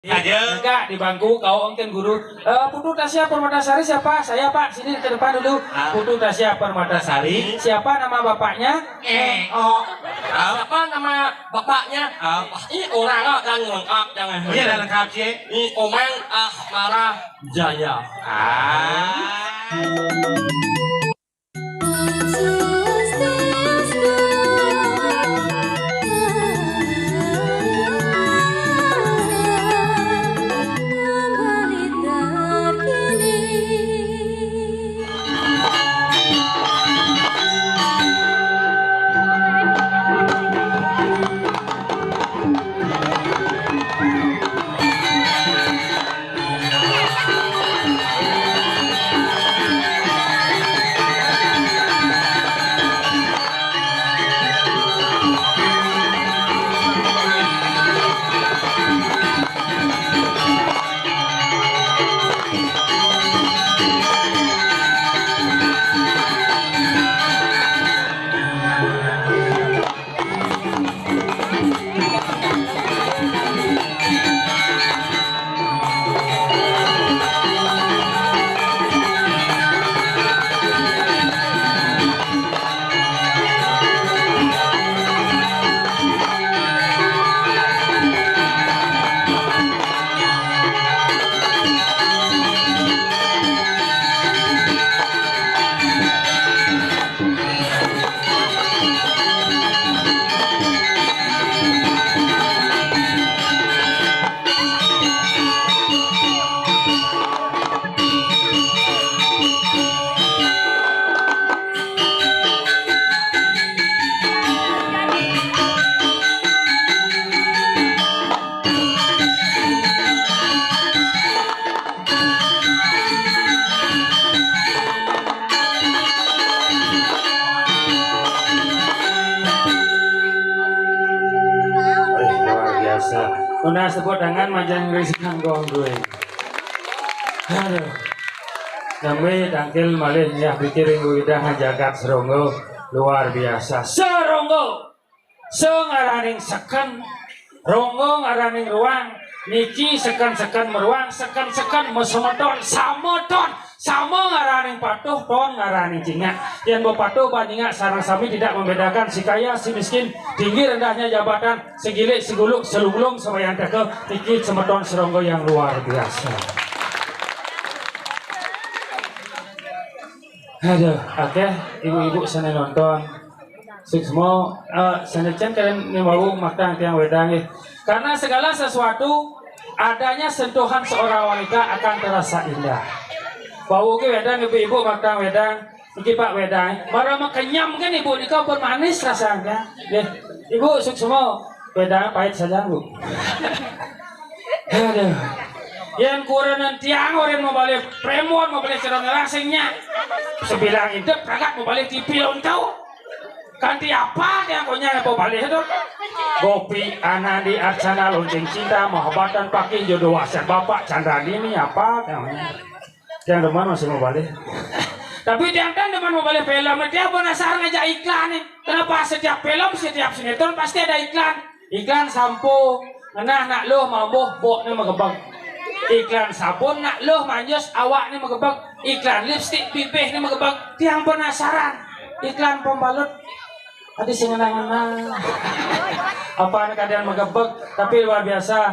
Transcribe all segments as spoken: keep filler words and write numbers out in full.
Aja. Enggak, di bangku, kau engken guru. Eh, Putu Tasya Permatasari siapa? Saya, Pak. Sini ke depan dulu. Ah. Putu Tasya Permatasari. Siapa nama bapaknya? Eh, oh. Ah. Siapa nama bapaknya? Ah. Wah, ini orang, ah, jangan lengkap, jangan. Iya, dah lengkap, Cik. Ini Omang Asmara Jaya. Ah. Wih, luar biasa. Nunas tepuk tangan, majeng ring sanggon gue. Aduh. Nami tangkil malih nyah pikir ring widah jagat Seronggo. Luar biasa. Seronggo. Sengaraning seken, ronggo ngaraning ruang, niki seken-seken meruang, seken-seken mesemeton, sameton, sama ngaraning patuh, ton ngaraning cingak. Yen ba patuh ba nyingak sareng sami tidak membedakan si kaya, si miskin, tinggi rendahnya jabatan, segilik, seguluk, selunglung, sabayantaka, niki semeton seronggo yang luar biasa. Aduh, akeh ibu-ibu sane nonton. Suksma, eh, sane cen kalian niwau maktang tiang wedang nggih. Karena segala sesuatu adanya sentuhan seorang wanita akan terasa indah. Wau ki wedang ibu-ibu maktang wedang, iki Pak wedang. Mara makenyem kan ibu nika pun manis rasanya. Nggih. Ibu suksma, wedang pahit saja, Bu. Aduh. Yen kurenan tiang orin mabalih premon, mabalih calon larasing nya. Sebilang idep ragat mabalih T V lawan tau. Kanti apa tiang konyang apa balih tu? Gopi Anandi Arcana Lonceng Cinta Mahabatan Paking Jodoh Wasiat Bapak Chandra Dini apa tiang? Tiang demen masih mabalih. Tapi tiang kan demen mabalih film, tiang penasaran ngajak iklan nih. Kenapa setiap film, setiap sinetron pasti ada iklan? Iklan sampo, ngenah nak luh mambuh bokne magebeg. Iklan sabun nak luh manjus awakne magebeg. Iklan lipstik bibihne magebeg. Tiang penasaran. Iklan pembalut. Adi sing ngenah-ngenah. Apa ane kadang magebeg, tapi luar biasa.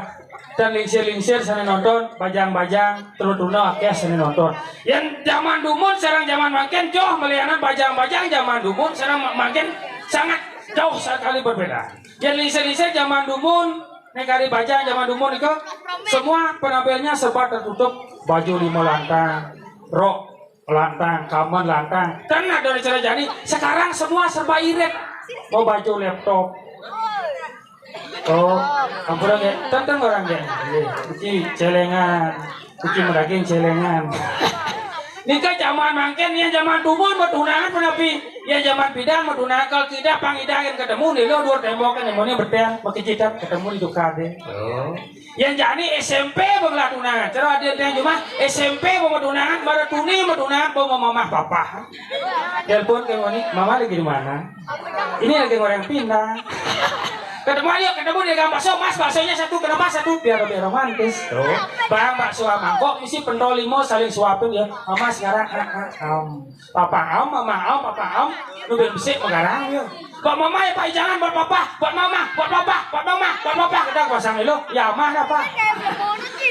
Dan lingsir-lingsir sane nonton, bajang-bajang, terutuna akeh sane nonton. Yen jaman dumun sareng jaman mangkin joh malianan bajang-bajang jaman dumun sareng ma-, mangkin sangat jauh sekali berbeda. Yen lingsir-lingsir jaman dumun, nek kari bajang jaman dumun iku, semua penampilannya serba tertutup, baju lima lantang, rok lantang, kamen lantang. Kan ada cara jani, sekarang semua serba irit. Mau baju laptop. Oh, ampura nggih. Tentang orang nggih. Nggih, iki celengan. Iki meraging celengan. Nika jaman mangkin, ya jaman dumun matunangan punapi? Ya jaman pidan matunangan, kalau tidak pang idang ketemu nih lo dua tembok kan, yang mana bertian, makin cidat ketemu di tukade. Oh. Yang jani S M P bang lah tunangan. Cara ada yang cuma S M P bang matunangan, baru tuni matunangan bang mamah papa. Telepon ke mani, mama lagi di mana? Ini lagi orang pindah. Ketemu aja, ketemu di gang bakso, "Mas, baksonya satu, kenapa satu?" "Biar lebih romantis." Tuh. Bang, bakso mangkok, misi pentol limo, saling suapin ya. "Mama sekarang, ah, ah, am. Papa am, mama am, papa am." Lu biar besik, megarang ya. "Buat mama ya, Pak, jangan buat papa. Buat mama, buat papa, buat mama, buat papa." Kita pasang dulu, ya mah apa?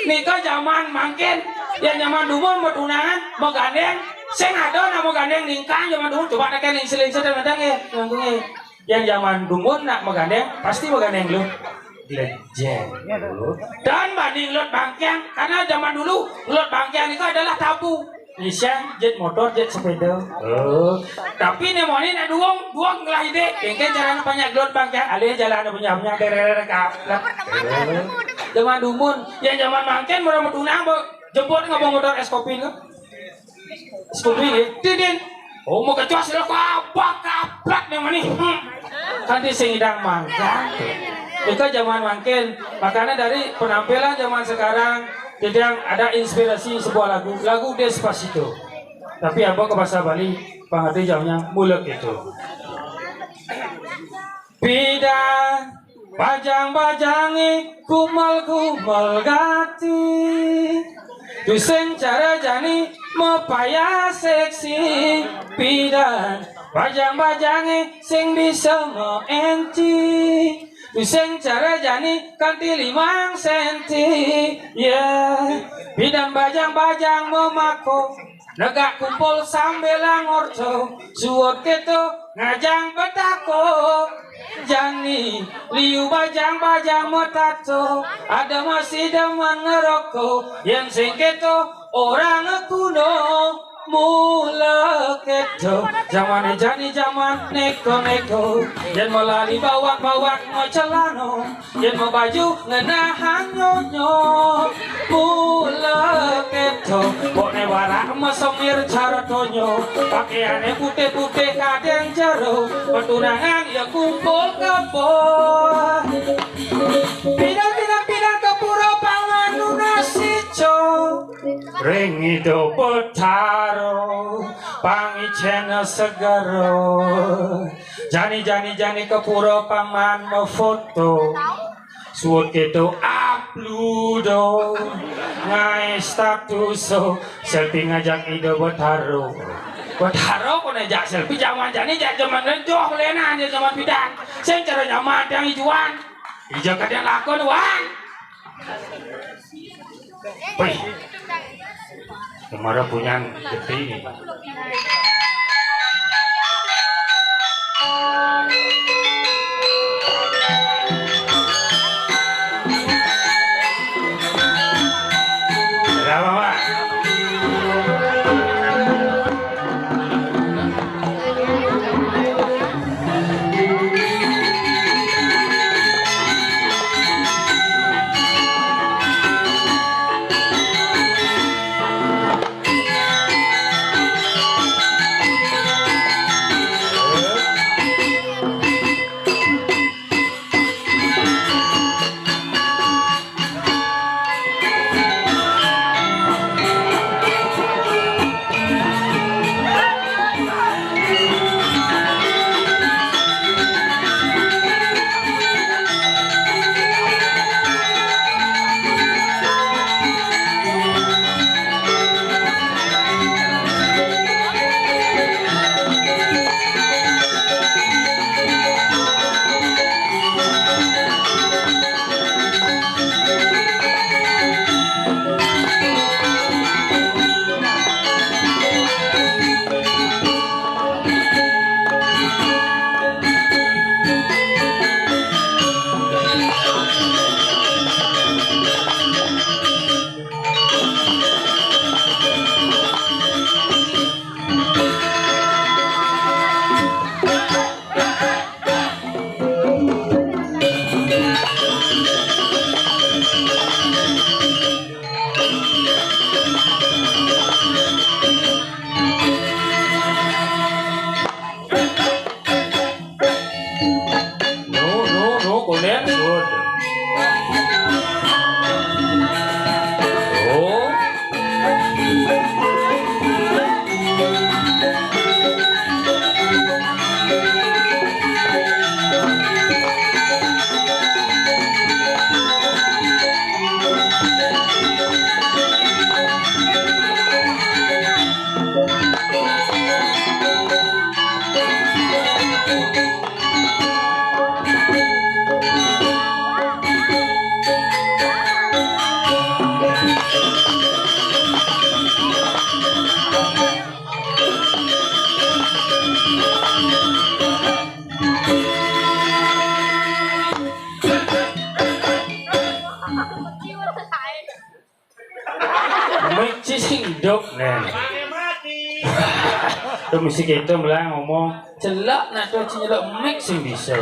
Nika zaman mangkin, ya zaman dumun mau tunangan, mau gandeng, sing ada nak mau gandeng ningkang zaman dumun, coba nak lingsir-lingsir dan gandeng ya, nyambung ya. Yang zaman dumun nak magandeng, pasti magandeng lu. Glejeng. Dan banding lut bangkiang, karena zaman dulu lut bangkiang itu adalah tabu. Iseng, jet motor, jet sepeda. Oh. Tapi nih mau nak duung, duung ngelah ide. Kengken caranya banyak lut bangkiang, alih jalan punya punya derere kaplek. Oh. Zaman dumun, yang zaman mangkin mau tunang, jemput nggak mau motor es kopi lu. Scoopy nggih, Din, Din. Oh, mau kecuas lho, kabak, kabak nih, mani. Hmm. Kan di sing idang mangga. Itu zaman mangkin. Makanya dari penampilan zaman sekarang, tidak ada inspirasi sebuah lagu, lagu Despacito. Tapi apa ke bahasa Bali, pengerti jawabnya mulek itu. Pidan bajang-bajange kumel-kumel gati. Tusing cara jani mepaya seksi. Pidan bajang-bajange sing bisa meenti. Tusing cara jani kanti limang senti. Ya, pidan bajang-bajang memako. Negak kumpul sambil ngorto, suwut keto ngajang betako. Jani liu bajang-bajang metato, ada masih demen ngeroko. Yen sing keto orang kuno, mula keto. Zamane jani zaman neko-neko, yen melali bawak-bawak mau celano. Yen mau baju ngenahang nyonyo, mula keto. Bone warak mesomir cara tonyo, pakaiane putih-putih kadeng jero, petunangan ya kumpul kebo. Pindah-pindah-pindah ke pura pangan lunasico. Ring Ida Betara, pangicena segara. Jani, jani, jani ke pura pangan mefoto. Suwut keto upload ngae status, selfie ngajak Ida Betara. Betara kok ngajak selfie zaman jani, jak zaman lenjoh lenan, jak zaman pidan. Sing cara nyaman yang ijuan. Ija kadang lakon, Wan. Wih. Kemarin punya gede ini. Kenapa, Pak? Sing dok, nah. Tuh mesti kita malah ngomong, celak nak tuh nyelak mic sing bisa.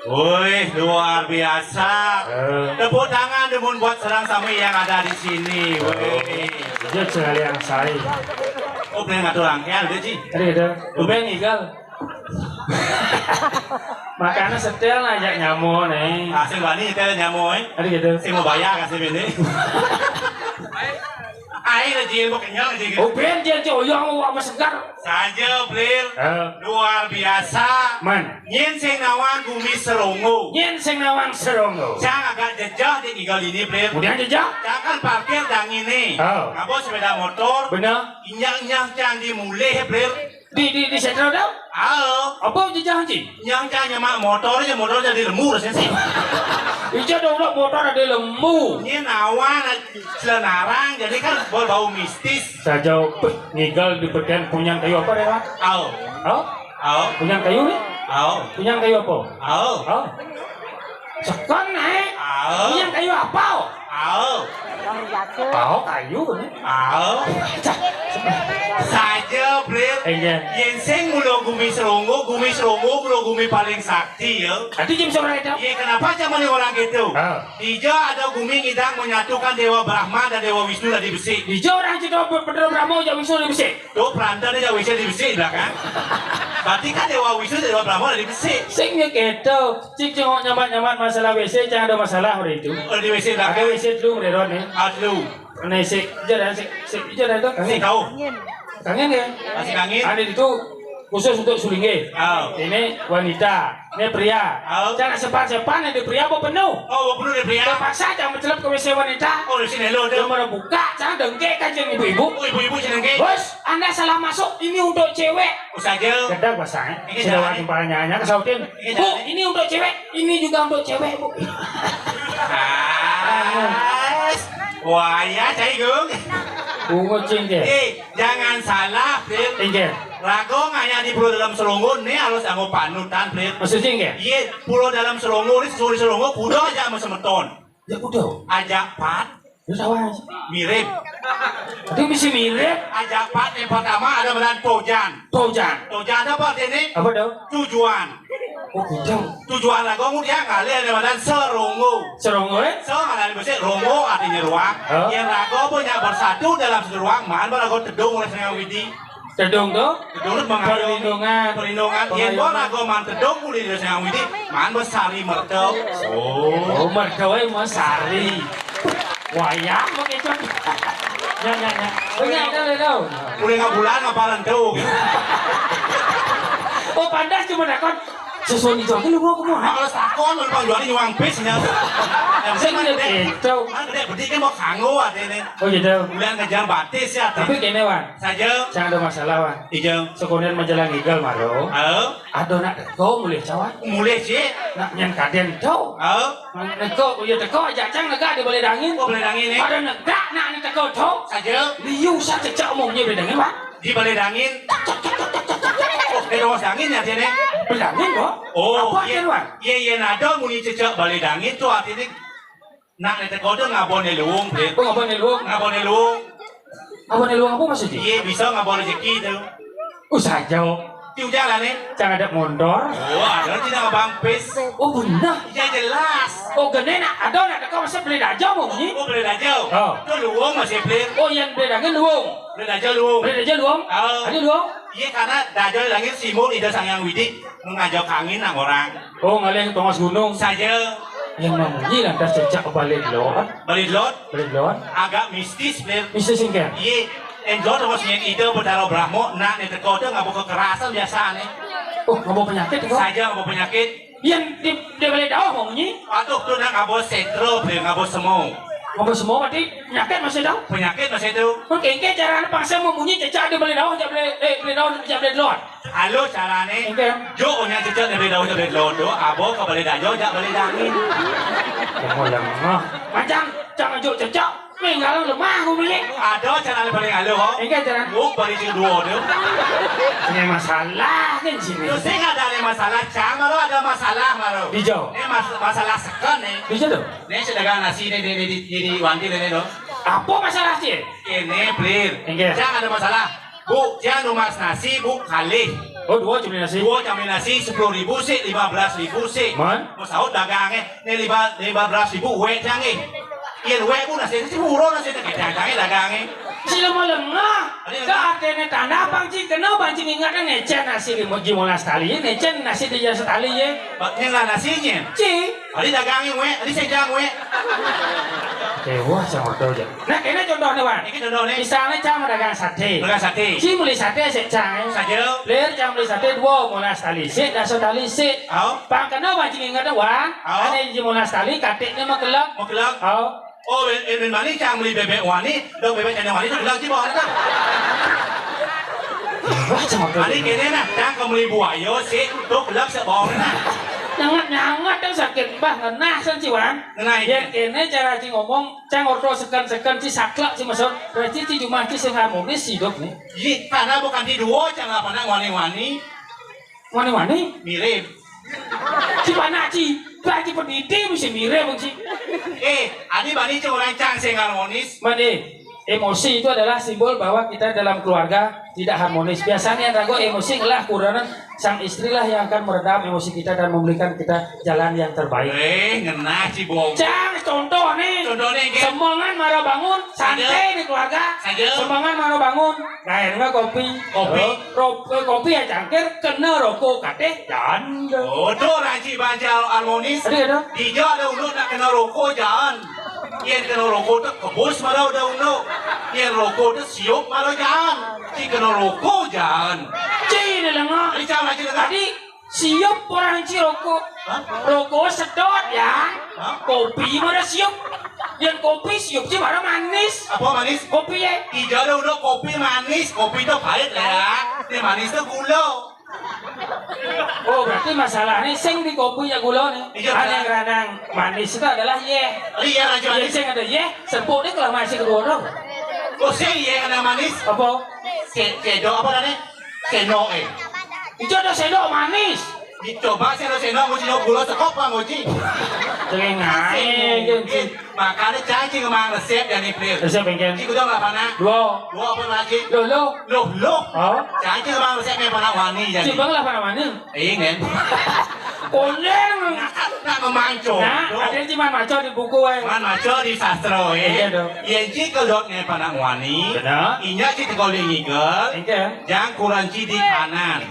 Wih, luar biasa. Eh. Tepuk tangan demun buat serang sami yang ada di sini. Wih. Dia sekali yang saya. Oh, boleh ngatur rangkaian udah, Ji. Ada gitu. Uben Igal. Makanya setel aja nyamo nih. Ah, sing wani setel nyamo, eh. Ada gitu. Sing mau bayar kasih ini. Air aja mau kenyang aja gitu. Uben dia coyong wak segar. Saja, Blir. Eh. Luar biasa. Man. Nyen sing nawang gumi seronggo. Nyen sing nawang seronggo. Cang agak jejah di Igal ini, Blir. Kemudian jejah. Cang kan parkir dang ini. Oh. Ngabo sepeda motor. Bener. Inyang-inyang cang di mulih, Blir. Di, di, di sentral tau? Ao. Apa jejah, Ji? Nyang cang nyemak motor aja, motor jadi lembu rasanya sih. Ija dong, motor ada lembu. Ini nawan, selenarang, jadi kan bau, bau mistis. Saja, peh, Igal di peken punyan kayu apa deh, Pak? Ao. Hah? Ao. Punyan kayu nih? Ao. Punyan kayu apa? Ao. Hah? Sekon naik. Ao. Punyan kayu apa? Ao. Ao kayu nih. Ao. Saja, Blir. Iya. Yen sing mula gumi seronggo, gumi seronggo, mula gumi paling sakti ya. Nanti jam seberapa itu? Iya, kenapa zaman orang gitu? Ah. Dija ada gumi ngidang menyatukan Dewa Brahma dan Dewa Wisnu tadi besi. Dija orang cerita Ber-, Ber-, Brahma, Dewa Wisnu di besi. Tuh, perantar dia W C di besi belakang. Berarti kan Dewa Wisnu, Dewa Brahma ada di besi. Sing ya gitu. Cik cengok nyaman-nyaman masalah W C, jangan ada masalah udah itu. Oh, di W C belakang. Ada W C dulu, udah nih. Ah, dulu. Nah, sik, jalan, sik, sik, jalan itu. Sik, kau. Kangen ya? Masih kangen? Ada itu khusus untuk sulingge. Oh. Ini wanita. Ini pria. Au. Jangan sepan-sepan, ini pria apa penuh? Oh, penuh ini pria. Terpaksa jangan mencelup ke W C wanita. Oh, di sini lo, Cuma buka, jangan dengke kan, jangan ibu-ibu. Oh, ibu-ibu, jangan dengke. Bos, Anda salah masuk. Ini untuk cewek. Oh, saja. Gedang pasang. Ini Sudah jangan. Wajib palanya, hanya kesautin. Ini Bu, jangan. Ini untuk cewek. Ini juga untuk cewek, Bu. Ah. Wah, ya, saya gung. Bungut cingke. Eh, jangan salah, Pil. Inggih. Rago ngayah di Pulau Dalam Selongo ni harus anggo panutan, Pil. Maksudnya inggih? Iya, Pulau Dalam Selongo ni sesuai Selongo, kuda aja sama semeton. Ya kuda. Aja pat. Ya sawan. Mirip. Tapi mesti mirip. Aja pat yang pertama ada badan tojan. Tojan. Tojan apa artinya? Apa tuh? Tujuan. Oh, gitu. Tujuan rago dia ngalih ada badan Selongo. Selongo, eh? So, ngalih besi, Selongo artinya ruang. Hah? Yang rago punya bersatu dalam satu ruang, maan rago tedung oleh Sang Widi. Tedung tuh? Tedung tuh mengandung perlindungan. Perlindungan. Yang gua rago maan tedung kulit dari Sang Widi, maan besari mertau. Oh. Oh, mertau, eh, mau sari. Wayang mau kecon. Ya, ya, ya. Oh, ya, ada, ada, ada. Udah nggak bulan, nggak palan tuh. Oh, pantas cuma dakon. Sesuai ni joki lu mau kemana? Nah, kalau sakon, lu pang jualin uang pis, ya. Yang Saya penting udah gede. Gitu. Kan gede, berarti kan mau kanggo, artinya. Oh, gitu. Bulan ngejar batis, ya, artinya. Tapi gini, Wan. Saja. Jangan ada masalah, Wan. Iya. Sekonen majalah ngigal, maro. Halo. Ada nak teko mulih, cawan. Mulih, sih. Nak nyen kaden, tau. Halo. Nak teko, iya teko, aja cang negak di balai dangin. Oh, balai dangin, eh. Ada negak, nak ni teko, tau. Saja. Liu sa cecak umumnya balai dangin, Wan. Di balai dangin. Oh, dia ada dangin ya, dia, nih? Balai dangin, Bo? Oh, apa iya. Dia, Wan? Iya, iya, nada muni cecak balai dangin tu artinya nak ni teko tu ngabon ni luung, Pil. Oh, ngabon ni luung? Ngabon ni luung. Ngabon ni luung apa maksudnya? Iya, bisa ngabon rezeki tu. Oh, saja. Ti ujar lah ni. Cang ada mondor. Oh, ada tidak abang pis. Oh, benar. Iya, jelas. Oh, gede nak, ada nak teko masa beli dajo mau ni? Oh, beli dajo. Oh. Tu luung masih beli. Oh, yang beli dangin luung. Beli dajo luung. Beli dajo luung? Oh. Ada luung? Iya, karena dajo langit simbol Ida Sang Hyang Widi mengajak angin nang orang. Oh, ngalih tongos gunung. Saja. Yang mamunyi lantas cecak balik lot. Balik lot. Balik lot. Agak mistis, Pil. Mistis inggih. Iya. Enjot tongos nyen Ida Betara Brahma, nak ni teko tu ngabuk kekerasan biasa ni. Oh, ngabuk penyakit tu? Saja ngabuk penyakit. Yang di, di balik daun mamunyi? Aduh, tu nak ngabuk setro, Pil, ngabuk semua. Ngabuk semua berarti penyakit masih tahu? Penyakit masih tu. Oke, oke, cara anak pangsa mamunyi cecak di balik daun, cecak balik, eh, balik daun, cecak balik lot. Halo, carane. Oke. Jo, nya cecak dari daun dari daun tu, abo ke balai dajo, jak balai dangin. Lemah, lemah. Macam, jangan jo cecak, minggalan lemah aku beli. Ada carane paling halo, ho. Oke, cara. Muk balik si dua tu. Ini masalah kan sini. Tu sing ada ni masalah, cang, malu ada masalah, malu. Hijau. Ni mas-, masalah sekan ni. Hijau tu? Ni sedagang nasi ni, ni, ni, di, di, di wanti ni, ni, tu. Apa masalah, Cik? Kéné, Plir. Inggih. Cang ada masalah. Bu, cang numbas nasi, Bu, kalih. Oh, dua cang beli nasi. Dua cang beli nasi, sepuluh ribu sik, lima belas ribu sik. Man? Mau saut dagangé, né lima, lima belas ribu wéh cang, eh. Yén wéh, Bu, nasi, si murah nasi, kéné cang, cang, dagangé. Sila malengah. Ada yang Ka aténé tanah bangci kena bangci ngingat né cén nasi di Monas tali, né cén nasi di Jasa tali, ya. Ba-, nyang lah nasi nyén? Ci. Adi dagangé wéh, adi séjang wéh. Oké, wah, cang ordo ja. Nah, kéné contohné, Wan. Iki contohné. Misalnya cang dagang saté. Dagang saté. Ci meli saté sik cang, eh. Saja. Lir cang meli saté dua, Monas tali sik, Jasa tali sik. Au. Pang kena bangci ngingat, Wan. Au. Ané di Monas tali, katikné mah kelek. Mah kelek. Au. Oh, wén, wén, wén mani cang meli bébék wani, dong bébék cang wani tu bilang ci bawang tu. Wah, cang ordo. Adi kéné nah, cang ka meli buaya sik, tu bilang sik bawang nah. Nyangat-nyangat tu sakit bah, ngenah san ci, Wan. Ngenah. Yén kéné cara ci ngomong, cang ordo seken-seken ci saklek ci maksud. Berarti ci jumah ci sing harmonis hidup nih. Ih, karena bukan di dua, cang lah panak wani-wani. Wani-wani? Mirip. Ci panak ci, bagi pendidik mesti mirip, Bang, ci. Eh, adi bani ci orang cang sing harmonis. Mandi, emosi itu adalah simbol bahwa kita dalam keluarga tidak harmonis. Biasanya yang ragu emosi adalah kurangan sang istri lah yang akan meredam emosi kita dan memberikan kita jalan yang terbaik. Eh, ngenah ci bawang. Cang, contoh nih. Contoh nih, Gen. Semengan mara bangun, santai di keluarga. Saja. Semengan mara bangun, gaénga kopi. Kopi. Ro-, eh, kopi ya cangkir, kena roko katé, jan. Oh, tu orang ci bangci harmonis. Ada, ada. Dija ada unduk nak kena roko, jan. Yén kena roko tu kebus mara ada unduk. Yén roko tu siup mara jan. Ci kena roko, jan. Ci, dia lengah. Adi cang lagi lengah. Adi, siup orang ci roko. Hah? Roko sedot, ya. Hah? Kopi mara siup. Yén kopi siup ci mara manis. Apa manis? Kopi, ya. Ija ada unduk kopi manis, kopi tu pahit lah, ya. Né manis tu gula. Oh, berarti masalahné sing di kopi ya gula nih. Iya, ada yang ranang manis itu adalah yéh. Iya, Raja. Yéh, sing ada yéh, sempuk nih kalau masih kedua orang. Oh, sing yéh ada manis. Apa? Sé-, sédo apa namanya? Séndok, eh. Itu ada séndok manis. Dicoba séndok-séndok, nguci gula sekop, Bang Oji. Jangan ngaé, Sing, gitu. Makanya cacing emang resep ya nih, Plir. Resep bengkel. Ci gudang lah, Pana. Dua. Dua apa lagi? Loh, loh. Loh, loh. Oh. Cacing emang resepnya Pana wani jadi. Cibang lah, Pana wani. Ingin. Konden. Nak, nak memanco. Nah, ada cuma maco di buku, eh. Man maco di sastra, eh. Iya, dong. Yén ci kedotnya Pana wani. Benar. Inya ci teko lingi ke. Iya. Jang kuranci di kanan.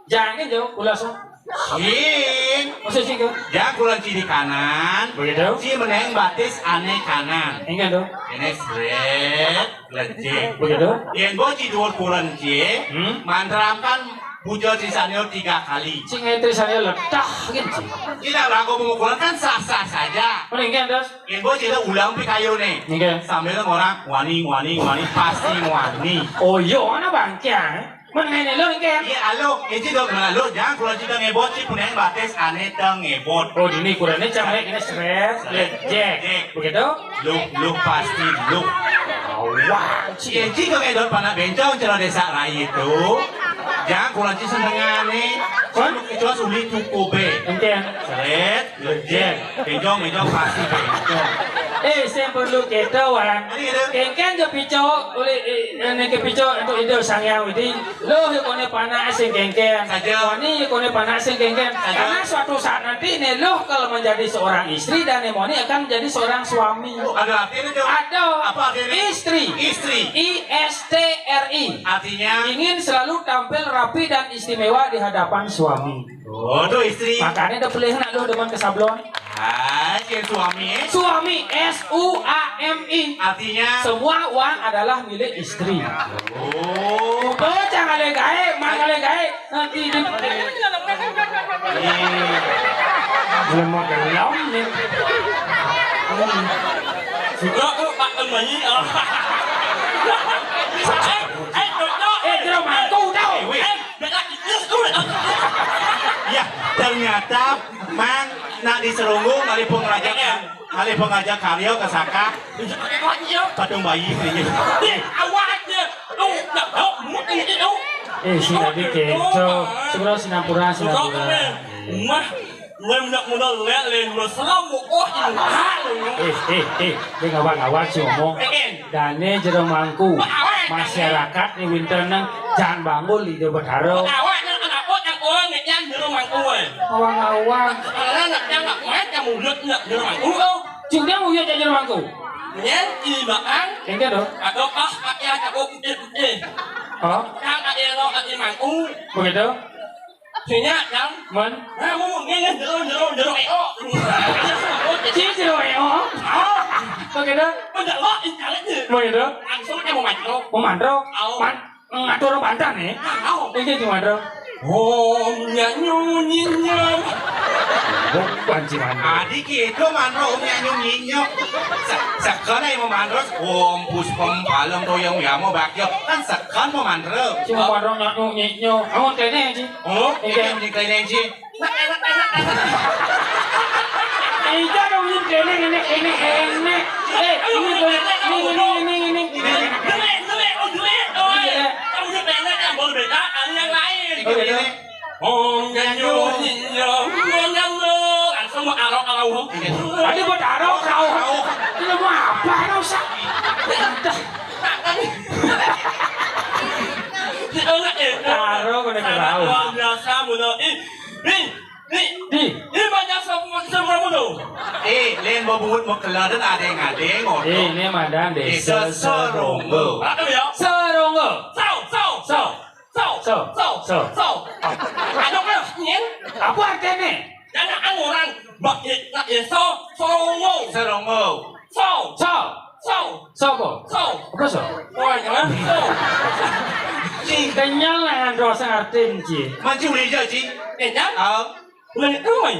Jang jauh, pulas. Sing. Maksud sing ke? Jang kuranci di kanan. Begitu. Ci menéng batis ané kanan. Ingat tuh. Ini srét, lejek. Begitu. Yén bo ci duur kuranci, hmm? Manteramkan Buja Trisanya tiga kali. Sing Trisanya letah gitu. Tidak lagu pemukulan kan sah-sah saja. Mendingan terus. Yén bo ci ulang pikayu nih. Iya. Sambil orang wani, wani, wani, pasti wani. Oh, iya, mana bangkiang? Mén ngéné lo, Ken? Iya, alo. Iji dok, nah, lo jangan kalau kita ngebot sih, punya batis ané teu ngebot. Oh, dini kurangnya cang, ini srét, lejek. Begitu? Lo, lo pasti lo. Awang, Ci. Iji kok ngedot panak bencong, cara desa rai itu. Jangan kalau ci senengan nih. Hah? Itu uli cukup, be. Enten. Srét. Lejek. Bejong, bejong, pasti bejong. Eh, sing perlu kita, Wan. Ini gitu. Kéngkén ke pico, oleh, eh, ini ke pico untuk itu Sang Hyang Widi. Loh, yang koné panak sing kéngkén. Saja. Wani, yang koné panak sing kéngkén. Saja. Karena suatu saat nanti nih, loh, kalau menjadi seorang istri dan yang wani akan menjadi seorang suami. Oh, ada artinya, Cok? Ada. Apa artinya? Istri. Istri. I S T R I. Artinya? Ingin selalu tampil rapi dan istimewa di hadapan suami. Oh, tu istri. Makanya udah pilih anak lu demen ke sablon. Ah, si suami, eh? Suami, S U A M I. Artinya? Semua uang adalah milik istri. Oh. Tuh, jangan lagi gaé, mang lagi gaé. Nanti di... Iya. Belum mau gelom nih. Suka kok Pak Tembayi. Eh, eh, Cocok. Eh, jero mangku tau. Eh, wih. Eh, Ya, ternyata mang nak diserunggung kali pengajar, kali pengajar karya ke Saka. Patung bayi ini. Eh, si tadi keco. Sebelah sinampura, sinampura. Mah, gue minta modal lele, gue selalu, oh, ini mahal, lo. Eh, eh, eh, dia ngawak-ngawak sih ngomong. Eh, eh, Dané jero mangku. Awak. Masyarakat né wénten nang Jan Banggul Ida Betara. Awak nang kenapa nang orang ngejan jero mangku, eh? Awang-awang. Karena nak yang nak main kamu lihat nak jero mangku, oh. Cuma uyut jero mangku. Ya, ini bakal. Enggak dong. Atau pas pakai yang cakok putih-putih. Oh. Yang ada yang ada mangku. Begitu. Sini yang Men. Kamu ngene jero jero jero eo. Ci jero eo. Ah. Begitu. Mendelok internet. Begitu. Langsung kamu mantro. Memantro. Au. Man ngatur bantan nih. Au. Iki di mantro. Om nyanyu nyinyam. Bukan si mantro. Adi gitu mantro om nyanyu nyinyam. Sekarang yang memantro om puspem palem toyong yamo bakyo kan sekarang memantro. Cuma mantro nyanyu nyinyam. Amun kene ci. Oh, ini yang di kene ci. Enak, enak, enak, enak. Ija dong, ini kene, ini, ini, ini. Eh, ini, ini, ini, ini, ini. Ini. Jelek, jelek, oh, jelek. Oh, iya. Kamu udah enak, yang baru beda, ada yang lain. Oh, iya. Om Ganyo, Ganyo, Ganyo. Langsung mau arok, arok. Tadi buat arok, arok. Ini mau apa, arok, sa? Dah. Enak, enak. Arok, udah tahu. Luar biasa, bener. Ih, nih. Di. Ini banyak semua, semua mudo. Eh, lain bebungut mekeladan adeng-adeng, oto. Eh, ini madan Desa Seronggo. Apa ya? Seronggo. Sau, sau, sau. Sau, sau, sau, sau. Ada kan, nyen? Apa artinya? Jangan orang bak nak ya, sau, Seronggo. Seronggo. Sau. Sau. Sau. Sau apa? Sau. Apa sau? Oh, jangan. Sau. Ci kenyal lah yang dosa artin, ci. Mancing udah hijau, ci. Kenyal? Ah. Udah itu, Mai.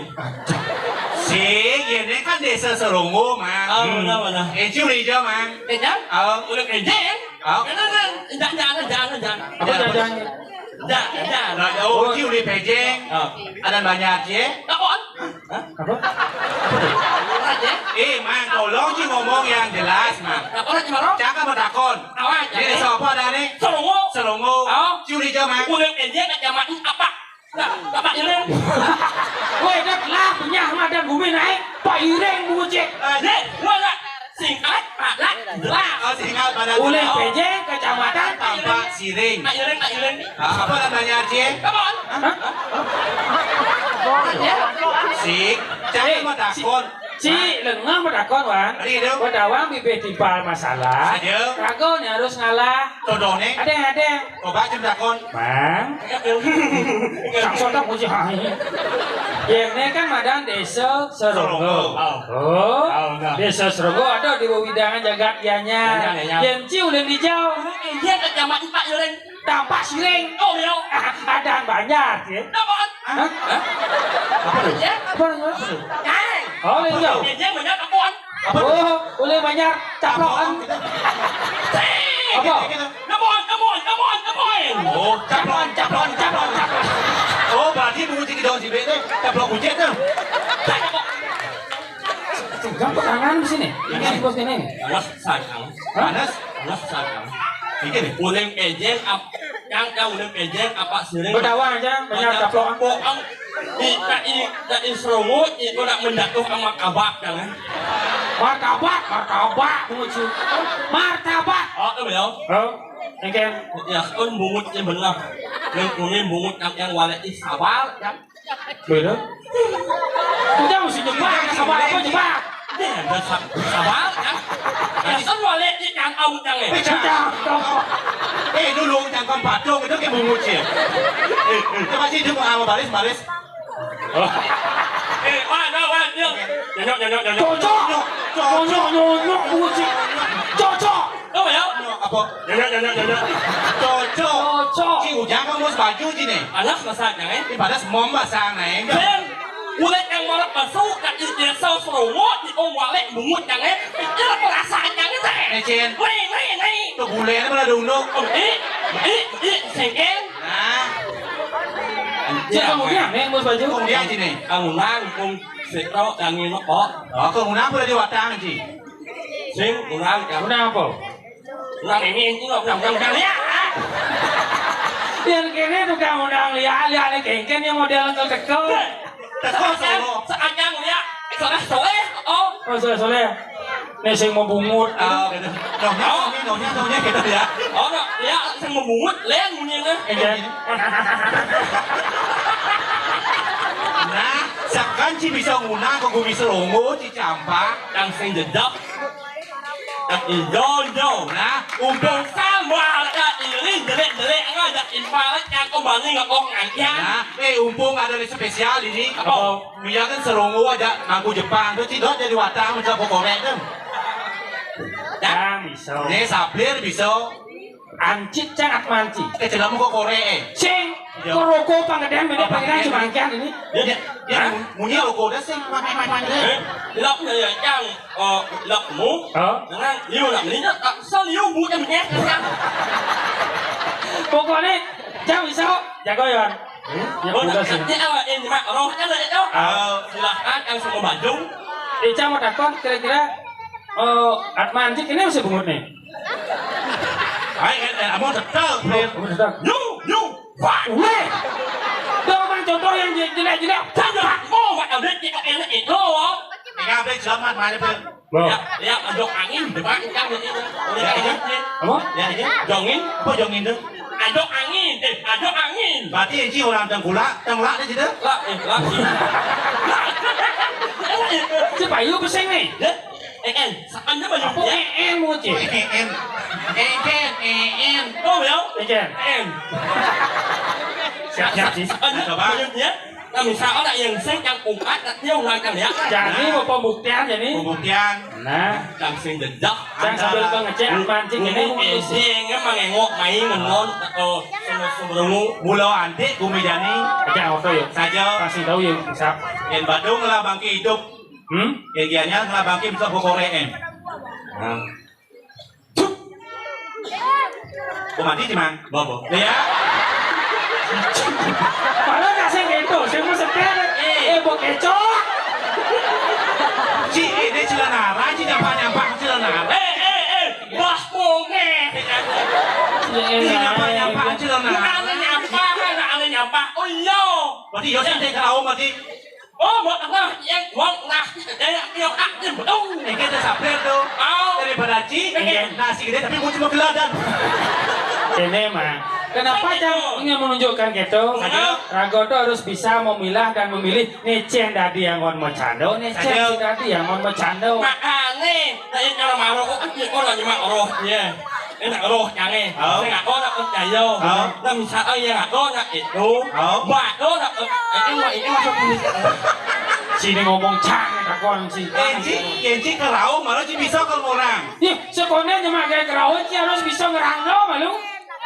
Si, ini kan Desa Seronggo, Mang. Ah, mana, mana? Eh, ci udah hijau, Mang. Kenyal? Ah. Udah kenyal? Ah. Jangan, jangan, jangan, jangan. Apa jangan? Jangan, jangan. Nah, oh, ci udah pejeng. Ah. Ada banyak, ci. Takut. Hah? Apa? Eh, Mang, tolong ci ngomong yang jelas, Mang. Cakap mau takon. Ini siapa ada nih? Seronggo. Seronggo. Oh. Ci udah hijau, Mang. Udah kenyal, kecamatan apa? Nah, Pak Iring. Woi, dah lah, punya madan bumi naik. Pak Iring, bucik. Eh, nih, gua nggak singkat, padat, jelas. Oh, singkat, padat, jelas. Uling P J, Kecamatan Tampak Siring. Pak Iring, Pak Iring. Ah, apa namanya, Ci? Come on. Hah? Sik, jangan mau takon. Ci, lengah mau takon, Wan. Ada gitu? Buat awang bibir timpal masalah. Ada. Rago nih harus ngalah. Todone. Ada, ada. Coba aja takon. Mang. Sang sotak puji hai. Yang ini kan madan Desa Seronggo. Seronggo. Oh. Oh, nah. Desa Seronggo ada di wewidangan jagat iyanya. Iyanya, iyanya. Yang ci uling hijau. Iya, Kecamatan Pak Iring. Tampak Siring. Oh, iya. Ada banyak, ya. Apa? Hah? Hah? Apa tuh? Ya. Apa tuh? Kain. Oh, iya. Apa tuh? Yang banyak apa? Apa tuh? Oh, uling banyak. Caplokan. Apa? Apa? Nemoy, nemoy, nemoy, nemoy. Oh, caplokan, caplokan, caplokan, caplokan. Oh, berarti bungut iki daun sibek tuh caplok ujet tuh. Gampang tangan di sini. Ini bos ini. Awas, sayang. Hah? Panas. Awas, sayang. Iki nih. Uling pejeng, ap-, yang kau uling pejeng, apa siring? Berdawa aja, banyak caplokan. Bohong. Di, tak i, tak i serungut, itu nak menjatuh sama kabak, jangan. Martabak, martabak, bungut sih. Martabak. Oh, tuh, ya. Oh, engke. Ya, kan bungutnya benar. Yang kuning bungut yang, yang walek di sabal, kan? Beda. Udah mesti jebak, sabal apa jebak? Ini ada sab-, sabal, kan? Jadi kan walek di yang au, jangan. Sudah. Eh, dulu, jangan patung, itu kayak bungut sih. Eh, eh, coba sih, dia mau baris, baris. Eh, Wan, Wan, Wan, dia. Nyonyok, nyonyok, nyonyok. Cocok. Nyonyok, nyonyok, nyonyok, kucing. Cocok. Oh, ya. Apa? Nyonyok, nyonyok, nyonyok. Cocok. Cocok. Ci Ujang kan bos baju ci nih. Alah, masa jangan. Ini pada semua basah nih. Sayang, udah yang malah masuk, kaki dia saus serungut, di om walek bungut jangan. Itu perasaan jangan, teh. Eh, Cin. Nih, nih, nih. Tuh bule ini pada dunduk. Oh, eh, eh, eh, sengkel. Nah. Cek kamu dia, Neng, bos baju. Kong dia sini. Kamu nang, kong sekro, yang ini kok. Oh, kong nang boleh diwatang, Ci. Sing, kurang, ya. Kurang apa? Kurang ini, ini, kurang, kurang, kurang, ya. Yang kene tukang undang lihat, lihat, lihat, kengken yang model teko. Teko, Solo. Seakan, ya. Soleh, soleh, oh. Oh, soleh, soleh. Nek sing mau bungut. Ah, gitu. Nyonya, nyonya, nyonya, nyonya gitu ya. Oh, no, ya, sing mau bungut, lain bunyi, nah. Iya. Nah, sekarang ci bisa ngundang ke Gumi Selongo, ci campak. Yang sing jedak. Yang ijo-ijo. Nah, umpung sama ada iri, jelek-jelek, ngajak impal, yang kembali ngekong angkian. Nah, eh, umpung ada yang spesial ini. Apa? Biar kan Selongo aja ngaku Jepang, tuh ci dot jadi watang, mencoba korek kan. Cang bisa. Nih, saplir bisa. Ancik cang at mancik. Eh, jelas kok korek, eh. Cing, iya. Kok rokok panggedean beda pangeran cuma angkian ini. Ya, ya, ya, hah? Munyi rokok udah sih, main, main, main, main. Eh, ilok ya, ya, cang. Oh, ilok mu. Hah? Dengan liu nak melinya, tak bisa liu bu yang punya. Pokoknya, cang bisa kok. Jago ya. Ya, oh, udah sih. Ini awak ini, Mak. Rohnya ada itu. Ah. Silahkan, yang semua baju. Eh, cang mau takon, kira-kira, eh, at mancik ini masih bungut nih? Hai, eh, eh, kamu tetap, Fir. Oh, tetap. Yu, yu, wah. Weh. Tuh, Bang, contoh yang je-, jelek-jelek. Jangan, oh, Mak, ada kita enak itu. Ini apa yang selamat, mana, Fir? Loh. Ya, ya, aduk angin, depan ikan ini. Ya, ya. Apa? Ya, ya. Jongin. Apa jongin tuh? Aduk angin, eh, aduk angin. Berarti yang ci orang tengkulak, tengkulak dia gitu? Lah, eh, lah. Ci payu pesing nih. Ya? Eh, en, seandainya apa? Ya? Eh, en, mau, Ci. Eh, en. Eh, en, eh, en. Oh, ya? Eh, en. En. Siap, siap, Ci. Seandainya coba. Bayunya, nah, misal ada yang sing, yang ungkat, dia ulang kan ya? Jadi, mau pembuktian, jadi? Pembuktian. Nah. Yang sing jedak. Yang sambil pengecek, mancing ini. Ini, eh, dia yang emang ngengok, main, ngenon, atau semua-semua. Mula antik, Gumi Jani. Pecah oto, yuk. Saja. Kasih tahu, yuk. Siap. Yang Badung lah bangkit hidup. Hmm? Yang dianya ngelabangke bisa bokore em. Nah. Kok mati, Cimang? Bobo. Ya. Padahal nggak sih gitu, sih mau setir. Eh, bok kecok. Ci, ini celana, Ci, nyampah-nyampah celana. Eh, eh, eh, bah, bonge. Ya, ini nyampah-nyampah celana. Ini nyampah, ini nyampah. Oh, iya. Berarti yo sing karo mati. Oh, mau tengah, ya, mau tengah, ya, ya, ya, ya, betul. Iki udah sabar tuh. Oh. Daripada Ci, iya, nasi gede tapi mau cuma geladan. Ini mah. Kenapa yang ingin menunjukkan gitu? Saja. Rago tuh harus bisa memilah dan memilih nih cen dadi yang mau bercanda, nih cen si dadi yang mau bercanda. Makanya, saya kalau marah, oh, iya, oh, lagi marah, ya. Enak roh cange. Oh. Sing aku ora percaya. Oh. Lah misal, oh, iya, aku ora itu. Oh. Mbak, aku ora, eh, ini, ini masuk ini. Sini ngomong cange takon sih. Kenji, Kenji kerau malah ci bisa ke orang. Ih, sekolah cuma kayak kerau ci harus bisa ngerangno malu.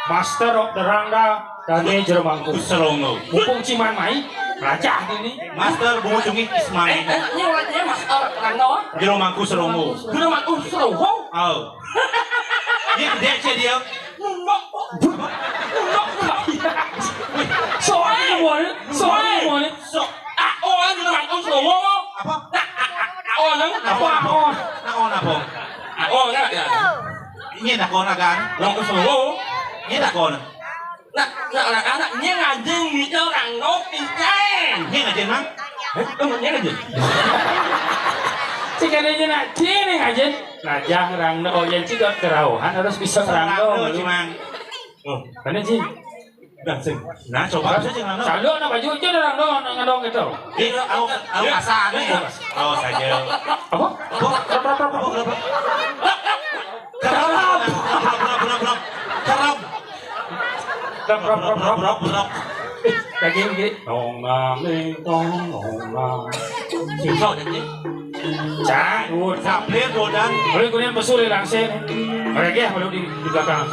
Master of the Rangda dan Jero Mangku. Selongo. Mumpung Ciman mai, rajah ini. Master bungu cungit Ismail. Eh, eh, ini wajahnya Master Rangda. Jero Mangku Selongo. Jero Mangku Selongo. Oh. Dia gede aja dia. Nunduk. Nunduk. Soalnya mau, soalnya mau. So, ah, oh, ini teman, oh, so, oh, oh. Apa? Nah, ah, ah, ah, oh, nang, apa, apa? Naon, apa? Ah, oh, nah, ya. Ini nak kona kan? Nang, oh, so, oh. Ini nak kona. Nah, nah, anak-anak, ini ngajeng, ini orang, no, pincang. Ini ngajeng, Mang? Eh, oh, ini ngajeng. Cik ada aja nak, cik ini ngajeng. Nah, jangan rangno, oh, yang cidot kerauhan harus bisa rangno, Mang. Oh, mana, Ci? Nah, sing. Nah, coba aja, Ci, rangno. Salu anak baju aja rangno, anak ngadong gitu. Iya, aku, aku kasar, ya. Oh, saja. Apa? Apa? Apa, apa, apa, apa, apa? Kerap. Kerap, kerap, kerap, kerap. Kerap. Kerap, kerap, kerap, kerap, kerap. Eh, daging, Ci. Tong, nang, ning, tong, tong, nang. Susah, Ci. Cak, udah. Saplir, Dodan. Boleh kuliah pesul ya, langsir. Regeh, belum di, di belakang.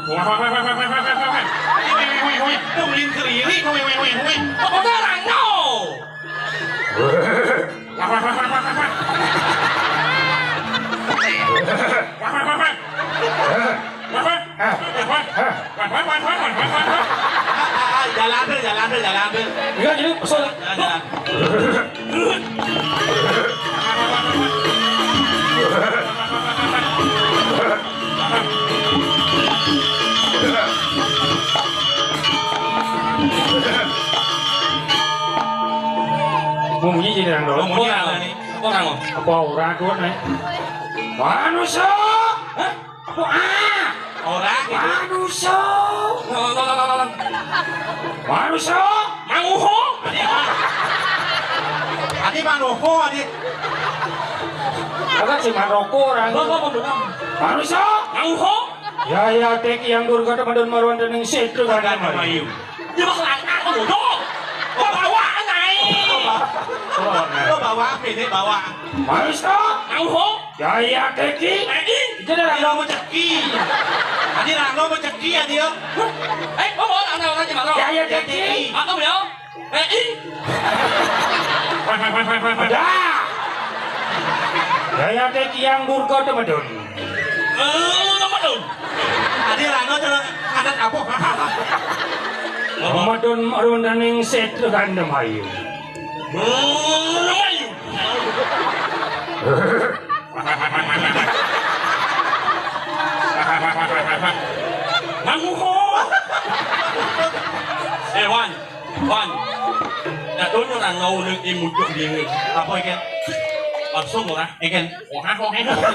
Wah, wah, wah. Hui, hui, hui, hui. Tungguin keriri, hui, hui, hui, hui. Apa barang kau? Wah, wah, wah. Wah, wah, wah, wah. Wah, wah. Ah, ah, ah. Jalan dulu, jalan dulu, jalan dulu. Iya, jadi pesul. Jalan, jalan. Mau bunyi jadi orang dorong. Mau bunyi apa nih? Orang. Apa ora kuwi, Nek? Manusa. Hah? Apa ah? Ora. Manusa. Manusa. Manguho. Adi Manoko, Adi. Kata si Manoko orang. Apa, apa, apa? Manusa. Manguho. Ya, ya, tek yang durga teman maruan dening setu kan mayu. Dia bakal angkat bodoh. Kok bawa naik? Lo bawa, ini bawa. Manusa. Manguho. Ya, ya, teki. Teki. Itu dah lo menceki. Adi lo menceki ya dia. Eh, bawa anak-anak gimana? Ya, ya, teki. Aku ya. Eh, ih. Dah. Daya teki yang durga temedun. Eh, temedun. Adi rano cara adat apa? Temedun marundaning setra gandem ayu. Hmm, ayu. Manguho. Eh, Wan. Wan. Nak tunjuk nang ngau nang imujuk dingin. Apa ikan? Langsung lah. Ikan. Wah, wah, wah.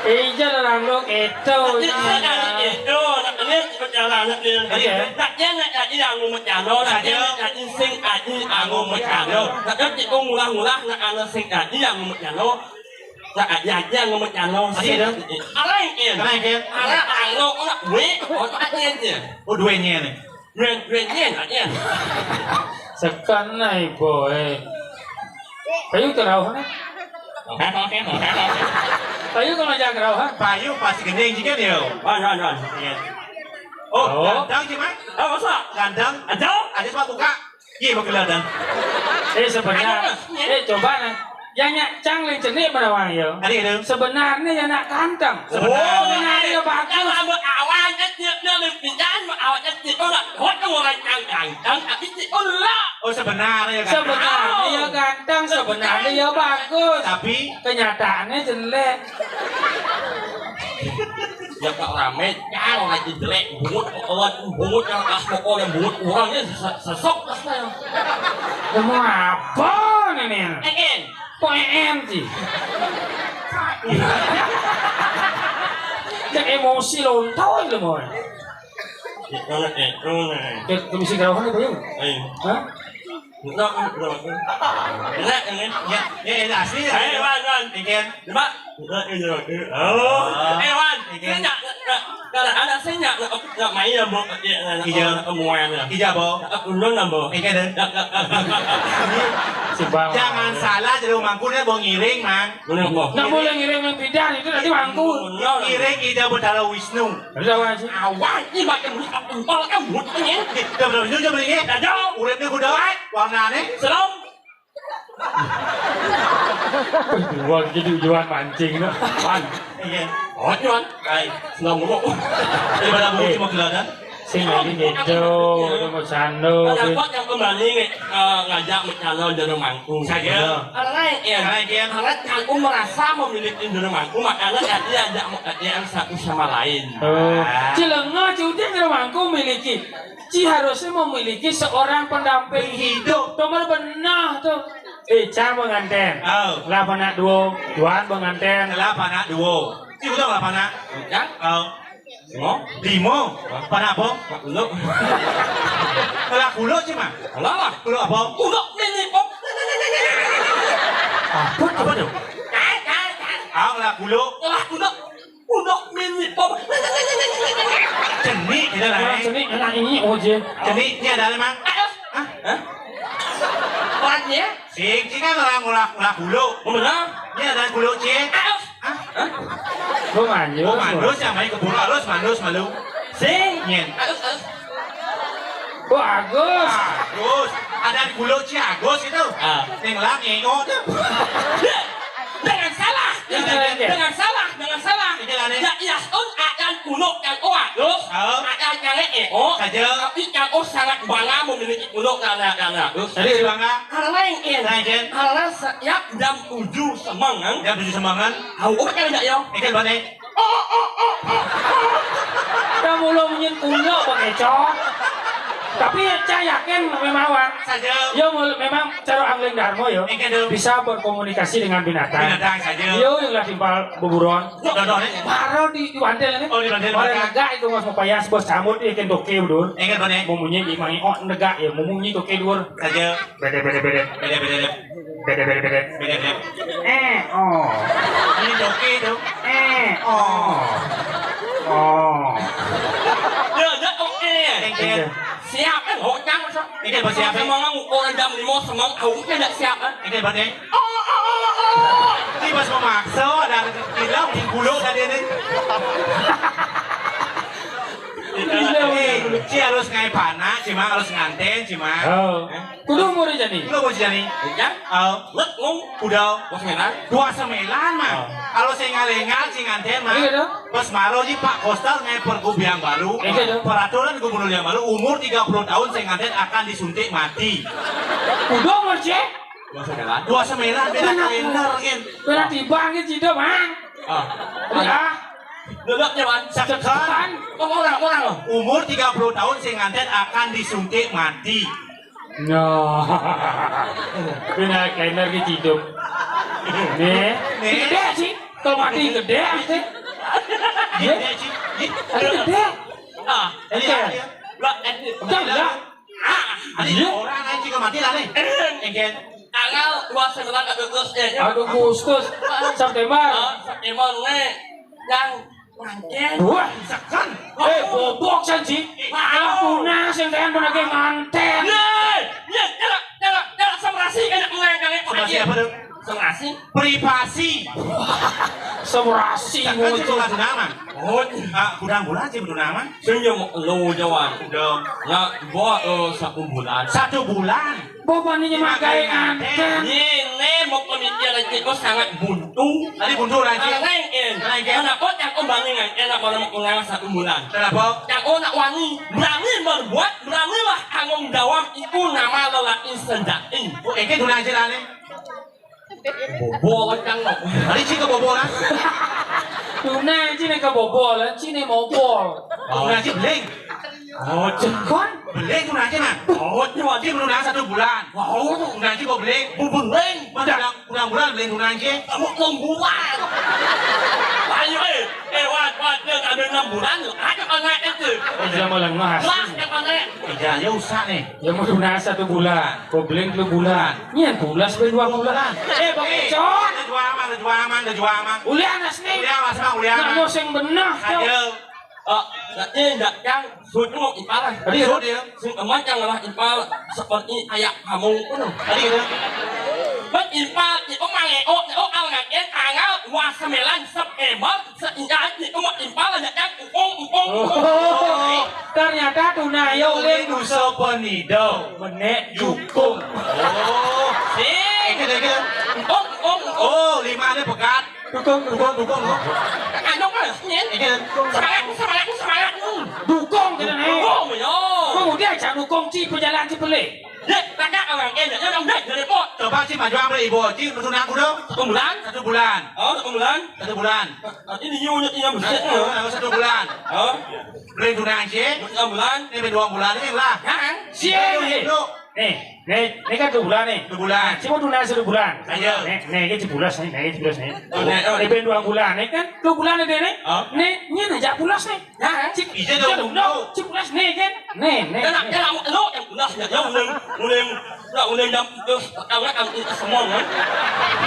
Ija rando keto. Ija rando keto. Nak lihat perjalanan dia. Iya. Nak dia nak jadi yang mau mencalo. Nak dia nak jadi sing aji yang mau mencalo. Nak dia kita ngulah-ngulah nak anak sing aji yang mau mencalo. Nak aji aji yang mau mencalo. Iya, dong. Alai, Ken. Alai, Ken. Alai, alo, nak gue, oh, aji aja. Oh, duanya nih. Ren, ren, ren, ren. Sekan nai boy. Payu kerauhan. Payu kalau jangan kerauhan. Payu pasti gending juga dia. Wan, wan, wan. Iya. Oh, oh. Ganteng sih, Mak. Oh, masa? Ganteng. Ada? Ada sepatu kak. Iya, mau kelihatan. Eh, sebenarnya. Ada, Mas. Eh, coba nah. Ya nyak cang ling cenik menawang yo. Adi itu. Sebenarnya ya nak ganteng. Sebenarnya. Oh, sebenarnya ya bagus. Kalau mau awalnya dia dia lebih jangan mau awalnya dia orang hot orang yang ganteng tapi dia orang. Oh, sebenarnya ya ganteng. Sebenarnya ya ganteng, sebenarnya ya bagus. Tapi kenyataannya jelek. Ya kok rame, yang lagi jelek, bungut, bungut yang pas pokok yang bungut orang ya sesok lah. Kamu apa nih? Eken. Kok E M sih? Cek emosi lontar lho, Moy. Itu, itu, nah. Ke, ke misi kerauhan apa ya? Ayo. Hah? Enggak, enggak, enggak. Enggak, enggak. Ya, ya, ya, asli ya. Ayo, Wan, Wan. Ikan. Coba. Enggak, enggak, enggak. Oh. Eh, Wan. Ikan. Saya enggak, enggak, enggak ada, saya enggak, enggak, enggak main ya, Bu. Iya, enggak, iya. Enggak, enggak, enggak. Iya, Bu. Enggak, enggak, enggak, Bu. Ikan, deh. Enggak, enggak, enggak, enggak. Jangan salah, jadi mangkunya mau ngiring, Mang. Boleh, Bu. Nggak boleh ngiring yang bidan, itu nanti mangku. Ngiring Ida Betara Wisnu. Ada apa sih? Awan, ini makin muka empal kan mulutnya. Dah berapa jauh jam ini? Dah jauh. Uripnya kuda warnanya. Serem. Wah, jadi tujuan mancing, no. Wan. Iya. Oh, Wan. Hai, senang mulu. Daripada mulu cuma geladan. Sing lagi gitu, udah mau sando. Ada kuat yang kembali nih, eh, ngajak mencalo jadi mangku. Saya. Karena lain, ya. Karena dia. Karena aku merasa memiliki jadi mangku, makanya dia ajak yang satu sama lain. Oh. Ah. Cilenga, Cudin, jadi mangku miliki. Ci harusnya memiliki seorang pendamping hidup. Tuh, benar tuh. Eh, Cang pengantin. Oh. Lah anak duo, Tuan pengantin. Lah anak duo. Ci udah lah anak. Cang? Oh. Limo? Limo. Anak apa? Lu. Lah kulo ci, Mang. Lah. Kulo apa? Kulo mini pop. Apa? Apa tuh? Cang, cang, cang. Ah, lah kulo. Lah kulo. Udah mini pop. Cenik kita lah. Orang eh. Cenik enak ini, oh, je. Ceniknya ada, Mang. Ayo. Hah? Hah? Kuatnya? Sing, sing kan orang ulah, ulah bulu. Oh, benar? Ini ada bulu, Cik. Ayo. Hah? Hah? Gua manjur. Oh, mandus yang main ke bulu, halus, mandus, malu. Sing. Nyen. Ayo, ayo. Wah, Agus. Agus. Ada di bulu, Cik, Agus itu. Ah. Yang lagi, oh, tuh. Jangan salah. Jangan, jangan, jangan. Jangan salah, jangan salah. Iya, aneh. Ya, iya, on akan kuluk yang oak, terus. Oh. Akan kare eh, oh. Saja. Tapi yang oh sangat bangga memiliki kuluk karena, karena, terus. Jadi bangga. Hal lain, iya. Lain, Jen. Hal lain se-, ya, jam tujuh semangan. Jam tujuh semangan. Tahu apa kan enggak, ya? Ikan balik. Oh, oh, oh, oh, oh. Kamu lo menyen kuluk, Bang Ecok. Tapi cah yakin memang wan. Saja. Yo, mul-, memang cara angling Darmo yo. Engke, Dul. Bisa berkomunikasi dengan binatang. Binatang saja. Yo, yang lah timpal beburon. Contohnya? Maro di, di bandel ini. Oh, di bandel. Orang negak itu, Mas, mau payas, bos, cambut, ya, kan toke, Dul. Engke, Dul, ya. Memunyi di mangi, oh, negak ya, memunyi toke, Dul. Saja. Bede, bede, bede. Bede, bede, bede. Bede, bede, bede. Bede, bede. Eh, oh. Ini toke, Dul. Eh, oh. Oh. Ya, ya, oke. Engke. Siap, eh, hokang, so. Ini buat siapa? Semangat ngukur jam lima, semangat, aku kan nggak siap, kan? Ini buat ini. Oh, oh, oh, oh. Ini pas memaksa, ada bilang di bulu tadi ini. Ini, si harus ngai panak, cuma harus nganten, cuma. Oh. Eh? Kudu umur jani. Kudu umur jani. Ya? Oh. Let ngom. Udah. Dua sembilan. Dua sembilan, mah. Oh. Kalau saya ngalengal, si nganten, mah. Iya, dong. Pas maro ji Pak Kostal ngai pergub yang baru. Iya, dong. Peraturan gubernur yang baru, umur tiga puluh tahun saya nganten akan disuntik mati. Kudu umur, Cek? Dua sembilan. Dua sembilan, beda kalender, Gen. Beda tiba, Gen, Cido, Bang. Ah. Udah. Duduknya, Wan. Sekan. Sekan. Oh, orang, orang. Umur tiga puluh tahun saya nganten akan disuntik mati. No. Beda kalender, Gen, Cido. Nih. Nih. Gede sih. Kalau mati gede, sih. Gede sih. Gede. Gede. Ah, ini. Oke. Lah, eh, udah, udah. Ah, ada. Iya. Orang aja juga mati lah nih. Engke. Tanggal dua sembilan Agustus, eh. Agustus, September. Oh, September, nih. Yang nganten. Wah, sekan. Eh, bobok, San, Ji. Wah. Alah, tunas yang tekan pernah ke nganten. Nih, ya, ya, ya, ya, sama rasi, enak mulai, kali, sama siapa, dong? Serasi. Privasi. Serasi. Kan sih bukan nama. Oh, ah, gudang bola sih, gudang nama. Senyum lo, Jawan. Udah. Ya, buat, eh, satu bulan. Satu bulan. Bapak ini makai nganten. Ini mau pemikiran kita sangat buntu. Tadi buntu, Raji. Rengkin. Rengkin. Mana kok yang kembali nganten, apa mau kenal satu bulan? Kenapa? Yang kau nak wani, berani berbuat, beranilah tanggung jawab, itu nama lelaki sejati. Oh, ini guna aja lah, nih. Bobol kan, no. Tadi sih kebobolan. Tuna sih nih kebobolan, sih nih mobol. Oh, ngaji beling. Oh, cekon. Beling tuna aja, Mang. Oh, cuma aja belum satu bulan. Wow, tuna aja kok beling. Bubur beling. Mana udah, udah bulan beling tuna aja. Kamu enam bulan. Ayo, eh, eh, wan, wan, dia ada enam bulan, lo. Ada mana itu? Oh, dia malah ngas. Wah, yang mana? Iya, ya usah nih. Ya mau tuna satu bulan. Kok beling dua bulan. Nyen pulas ben dua bulan. Eh, Bang Econ. Udah jual aman, udah jual aman, udah jual aman. Ulian asli. Ulian, Mas, Bang, ulian, Bang. Nah, sing bener, Cok. Ayo. Oh, berarti ndak yang sujud ipalah. Tadi sujud ya. Sing eman yang lah ipal seperti kayak kamu ngono. Tadi gitu. Bang ipal itu mangeok, oh, al ngajen tanggal dua sembilan September. Seingat itu mah impal aja kan, upung, upung, upung. Oh, ternyata tuna yo ulin duso penido, menek jukung. Oh. Sih. Iki, iki. Upung, upung, upung. Oh, lima ada pekat. Dukung, dukung, dukung. Anu, Mas, nyen. Iki. Semangat, semangat, semangat. Dukung, gitu, nih. Dukung, yo. Kemudian, jangan dukung, ci, pejalan, ci, pelih. Dek, kakak orang, eh, dia orang dek, dari pot. Coba, ci, maju, ambil ibu, ci, tunang kudu. Satu bulan? Satu bulan. Oh, satu bulan. Satu bulan. Ah, ini nyu, nyu, nyu, nyu, satu bulan. Oh. Beli tunang, ci. Satu bulan. Ini dua bulan, ini lah. Hah? Siang, ini. Nih, nih, ini kan dua bulan, nih. Dua bulan. Ci mau tunang satu bulan. Ayo. Nih, nih, ini ci pulas, nih, nih, ini ci pulas, nih. Oh, nih, oh. Ini dua bulan, nih kan? Dua bulan, nih, nih. Oh. Nih, ini aja pulas, nih. Nah, ci, iya dong. Ci pulas, nih, kan? Nih, nih. Kena, kena, lo yang pulas, ya, ya, uling, uling. Lah, udah jam, terus, kamu kan itu semua, kan?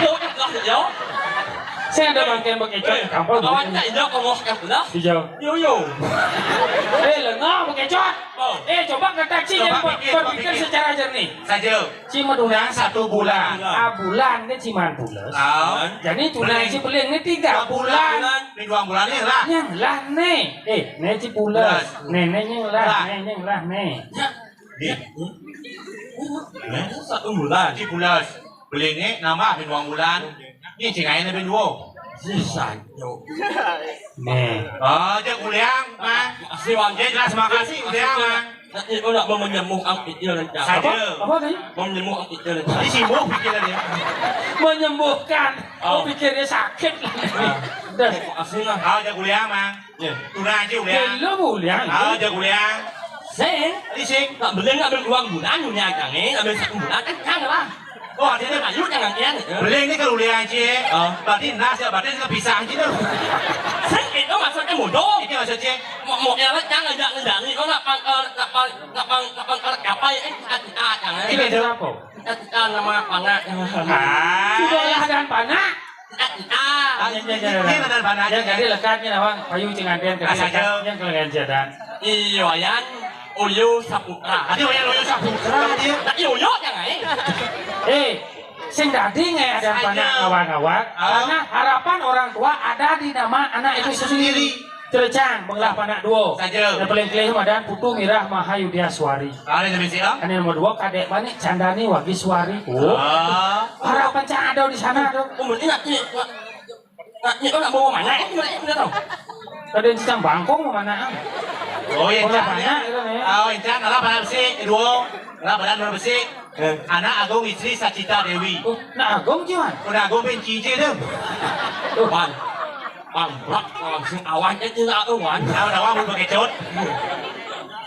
Yo, lah, yo. Saya ada bangke-bangke, eh, kampung. Kawan kita injak Allah yang benar. Iya. Yo, yo. Eh, lengah, bangke, Cot. Oh. Eh, coba kata Ci yang berpikir secara jernih. Saja. Ci meduna satu bulan. Bulan. Ah, bulan, ini cuma bulan. Ah. Jadi, tunai Ci beling ini tiga bulan. Bulan. Minggu bulan ini lah. Yang lah, nih. Eh, nih Ci bulan. Bulan. Nih, nih, yang lah, lah. Nih, yang lah, nih. Ya. Nih. Nih. Satu bulan. Ci bulan. Belinge nambah ben wong wulan. Ni cing ae ben duo. Sisa yo. Nih. Oh, cek uliang, Mang. Makasih, Wan. Ya, jelas makasih, uliang, Mang. Nanti kau nak menyembuh ang pikir rencana. Saja. Apa? Apa tadi? Menyembuh ang pikir rencana. Ini sibuk pikiran dia. Menyembuhkan. Oh. Kau pikirnya sakit. Ah. Dah. Makasih lah. Oh, cek uliang, Mang. Ya. Tunai aja uliang. Ya, lu uliang. Oh, cek uliang. Sing. Tadi sing. Nak beling nak beling uang bulan dunia kang eh, nak beling satu bulan kan kang lah. Oh, artinya ayu jangan kian. Beling ini kalau lihat aja. Oh. Berarti nas ya, berarti kita pisah aja tuh. Sing itu maksudnya bodoh. Ini maksudnya. Mau mau ya kan ngajak ngajak nih, kok nak pang eh, nak pang nak pang nak pang kalau kapai eh kita kita kang eh. Ini ada apa? Kita kita nama panak. Ah. Sudah lah dan panak. Ah, iya, iya, iya. Ini ada panak. Ya, jadi lekatnya nawang payu cing antian ke Ah, saja. Yang kalian jadan. Iyo, Yan. Uyu Saputra. Tadi Wayan Uyu Saputra dia. Nah, iyo, iyo, jangan eh. Eh, sing dadi nggak ada Saja. Panak ngawang-ngawang. Oh. Karena harapan orang tua ada di nama anak itu sendiri. Sendiri. Cerecang, benglah panak dua. Saja. Yang paling kelih madan Putu Mirah Mahayudya Suari. Ah, ini misi ah. Ini nomor dua, kadek manik Candani Wagi Suari. Oh. Ah. Harapan cang ada di sana tuh. Oh, berarti nak ni, nak, nak ni, oh, nak bawa mana? Eh, mana, mana tahu? Ada yang cang bangkong mana? Oh, iya, Orang cang, banyak ya. Itu nih. Oh, iya, cang, lah, panak besi, dua, lah, panak dua besi. Eh. Anak Agung istri Sacita Dewi. Oh, nak Agung cuman? Udah Agung pun cici tu. Oh. Bang, bang, bang, langsung awalnya tidak Agung, Wan. Tahu, tahu, aku pakai cut.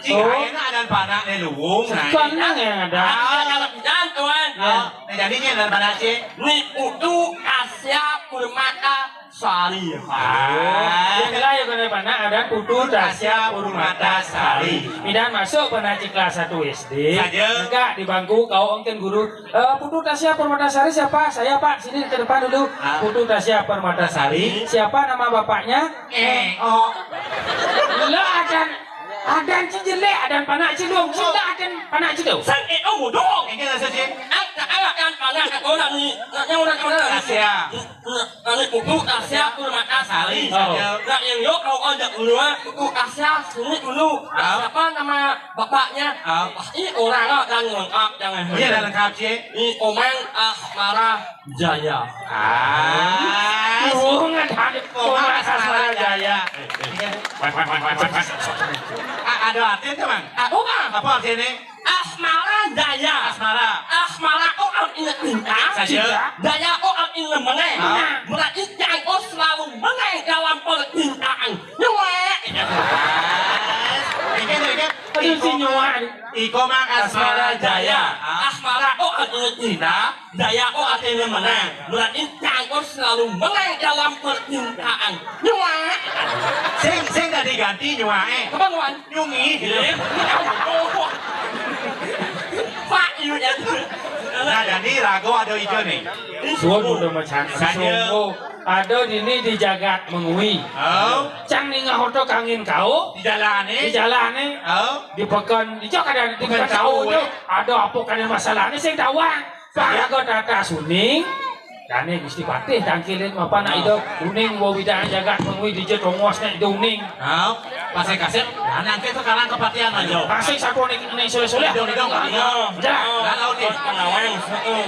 Cik, Oh. Ayeuna adan panak di luwung, nah. Sekarang yang ada. Ah, kalau hujan, Tuan. Ah, nah, jadinya adan panak, Cik. Ni Putu Tasya Permata Sari. Ah. Yang lain pada panak ada Putu Tasya Permata Sari. Midan masuk pada cik kelas satu S D. Saja. Enggak di bangku kau engken guru. Eh, Putu Tasya Permata Sari siapa? Saya, Pak. Sini ke depan dulu. Ah. Putu Tasya Permata Sari. Siapa nama bapaknya? Eh, oh. Lo adan, adan ci jelek, adan panak ci luwung. Cinta adan panak ci luwung. Sang eh, oh, bodoh. Ini rasa, Cik. Ang, ang, ang panak, ang orang ni, nak, yang orang, orang ni. Tasya. Nak, nak, nak, Putu Tasya Permata Sari. Oh. Nak, yang yo, kau ada dulu, ah. Putu Tasya, sini dulu. Ah. Siapa nama bapaknya? Ah. Ini orang, ah, dan lengkap, jangan. Iya, dah lengkap, Cik. Ini Omang Asmara Jaya. Ah, Bunga tadi Bunga Asmara Jaya. Ah, ada artinya, Mang? Aku mah. Apa artinya? Asmara Jaya. Asmara. Asmara, oh, artinya cinta. Saja. Jaya, oh, artinya menang. Ah. Berarti yang kau selalu menang dalam percintaan. Nyuek. Dikit, dikit. Aduh, si nyuek. Iko mah Asmara Jaya. Ah. Asmara, oh, artinya cinta. Daya kok artinya menang. Berarti cangkok selalu menang dalam percintaan. Nyuak. Sing, sing tadi ganti nyuak eh. Apa, Wan? Nyungi. Iya. Pak, iya, ya. Nah, jadi rago ada ijo nih. Suwun udah macam Saja. Sungguh. Ada di ini di jagat mengui. Oh. Cang ningah oto kangin kau. Di jalan eh. Di jalan eh. Oh. Di pekan, di jok ada di Pekan pekan kau Kau, tu. Eh. Ada apa kalian masalah ni, saya tahu ah. Paraga tata suning, dane Gusti Patih tangkilin mapan nak ida uning wewidang jagat mengwi dija tongos nak ida uning. Hau, pasai kasep, nah, nangke tu karang kepatihan aja. Pasai satu ni, ni soleh-soleh. Dong, dong, dong. Iya. Jalan. Lalu ni. Pengawang. Heeh.